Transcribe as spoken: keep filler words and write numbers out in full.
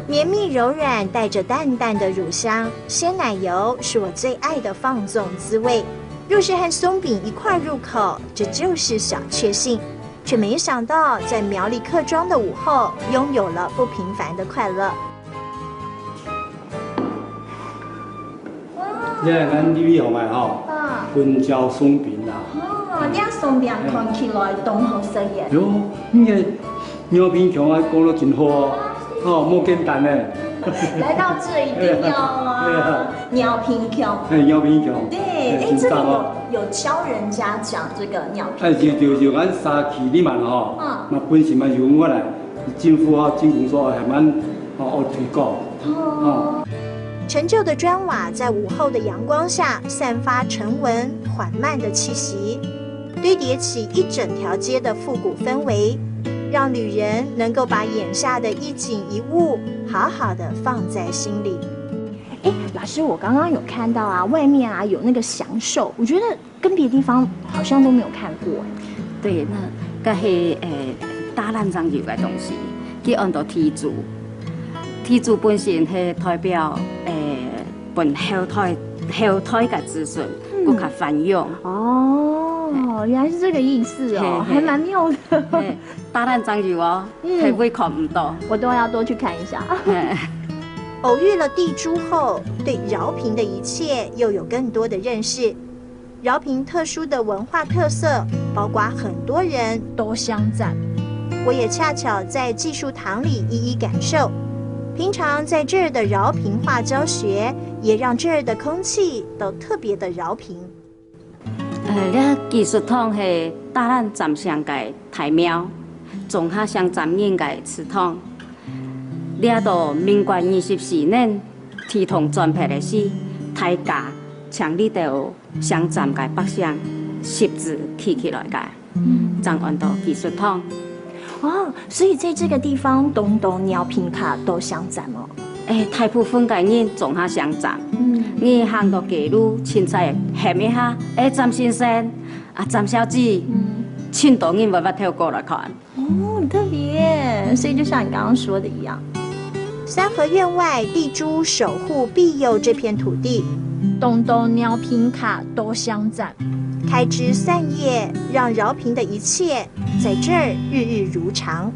綿密柔軟，帶著淡淡的乳香，鮮奶油是我最愛的放縱滋味。若是和鬆餅一塊入口，這就是小確幸。卻沒想到，在苗栗客庄的午後，擁有了不平凡的快樂。哇！這係咱李美鳳个吼，啊。粉椒鬆餅啦。哦，這鬆餅看起來當好食耶。喲，你个 饒平強啊，講了真好哦，哦，無簡單呢。來到這一定要啊，對啊。饒平強。嘿，饒平強。對，嘿，哎，這個有，真讚哦。有教人家講這個饒平強。哎，就，就，就咱社區裡面吼，嗯。嘛本身嘛有，我來政府啊，政府所還蠻，哦，有推廣。哦。哦。陳舊的磚瓦在午後的陽光下散發沉穩緩慢的氣息。 堆疊起一整條街的復古氛圍，讓旅人能夠把眼下的一景一物好好地放在心裡。哎，老師，我剛剛有看到啊，外面啊有那個祥獸，我覺得跟別的地方好像都沒有看過。對，那个係，誒，大人正有个東西，佢安到天主。天主本身係代表，誒，分後代，後代个子孫，嗯。更加繁榮。哦，原來是這個意思哦，嘿，嘿。還蠻妙的。嘿，大人正有哦，嗯。係會看毋到。我都要多去看一下。嘿。偶遇了地豬後，對饒平的一切又有更多的認識。饒平特殊的文化特色，包括很多人都相贊。我也恰巧在技術堂裡一一感受。平常在這兒的饒平話教學，也讓這兒的空氣都特別的饒平。 呃，這技術堂係大人占城个大廟，莊下鄉占人个祠堂。這到民國二十四年，地動轉忒个時，大家請這兜鄉占个百姓，集資起起來个，嗯。正安到技術堂。哦，所以在這個地方，當多饒平客都相占哦。 誒，大部分个人莊下相占。嗯。你行到街路，凊彩喊一下，誒，詹先生，啊，詹小姐，嗯。盡多人會斡頭過來看。哦，很特別耶，所以就像你剛剛說的一樣。三合院外，地豬守護庇佑這片土地。當多饒平客都相占。開枝散葉，讓饒平的一切在這兒日日如常。